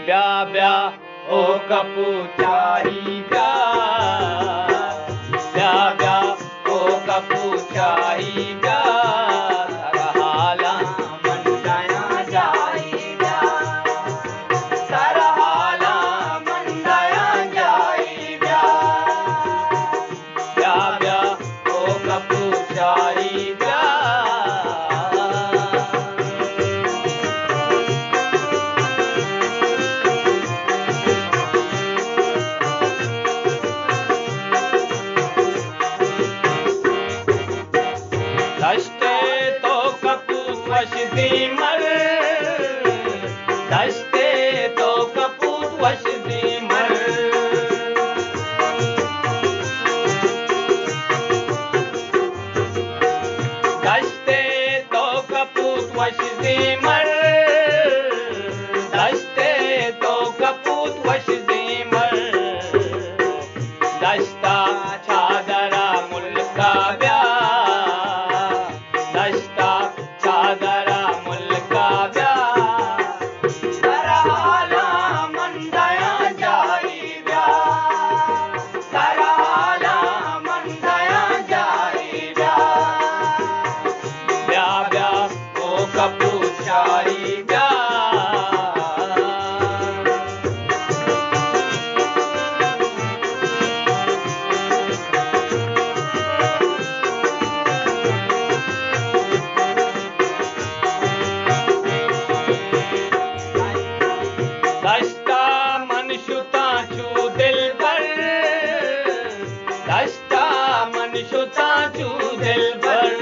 بیا بیا او کپو چاہی بیا، بیا بیا او کپو چاہی بیا، سرحالاں من دیاں جاہی بیا، سرحالاں من دیاں جاہی بیا۔ بیا بیا او کپو چاہی بیا۔ دشت ءِ تو کپوت وش زیمر، دشت ءِ تو کپوت وش زیمر۔ دشت ءِ تو کپوت وش زیمر، دشت ءِ تو کپوت وش زیمر۔ دشت ءَ چادر ءَ ملک ءَ بیا، دشت ءَ چادر ءَ ملک ءَ بیا، سرحالاں من دیاں جاہی بیا، سرحالاں من دیاں جاہی بیا۔ بیا بیا او کپو چاہی بیا۔ دشت ءَ من شتاں چو دلبر، دشت ءَ من شتاں چو دلبر۔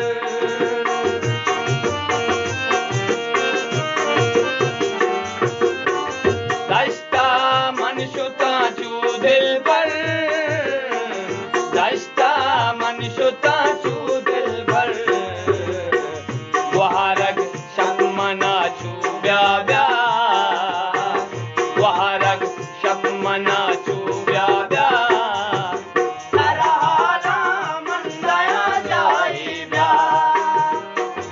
دشت ءَ من شتاں چو دلبر، دشت ءَ من شتاں چو دلبر۔ گوہارگ شپ من ءَ چو بیا بیا، گوہارگ شپ من ءَ چو بیا بیا۔ سرحالاں من دیاں جاہی بیا،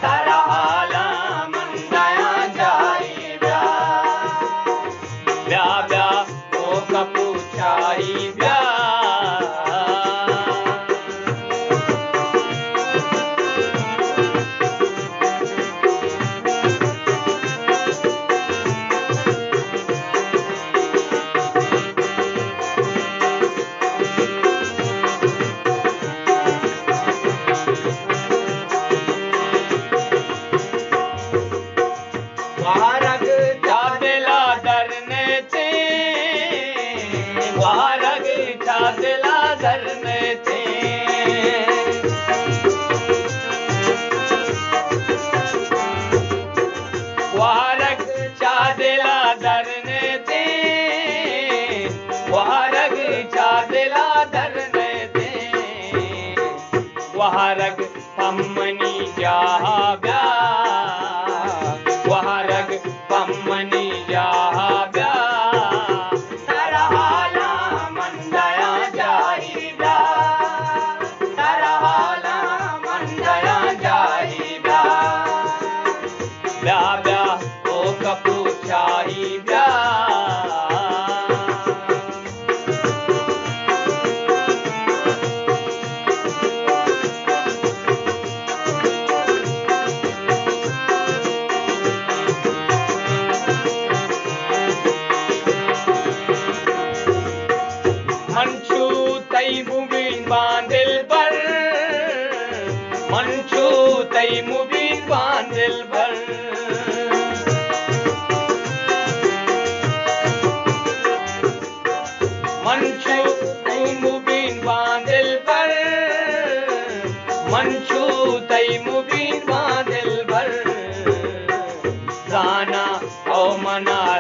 سرحالاں من دیاں جاہی بیا۔ بیا بیا او کپو چاہی بیا۔ گوہارگ چہ دل ءَ در نیتیں، گوہارگ چہ دل ءَ در نیتیں۔ گوہارگ چہ دل ءَ در نیتیں، گوہارگ چہ دل ءَ در نیتیں۔ گوہارگ پمنی جاہ ءَ بیا، گوہارگ پمنی جاہ ءَ بیا۔ سرحالاں من دیاں جاہی بیا، سرحالاں من دیاں جاہی بیا۔ بیا بیا او کپو چاہی بیا۔ من چو تئی مبین باں دلبر، من چو تئی مبین باں دلبر۔ من چو تئی مبین باں دلبر، من چو تئی مبین باں دلبر۔ زاناں او من ءَ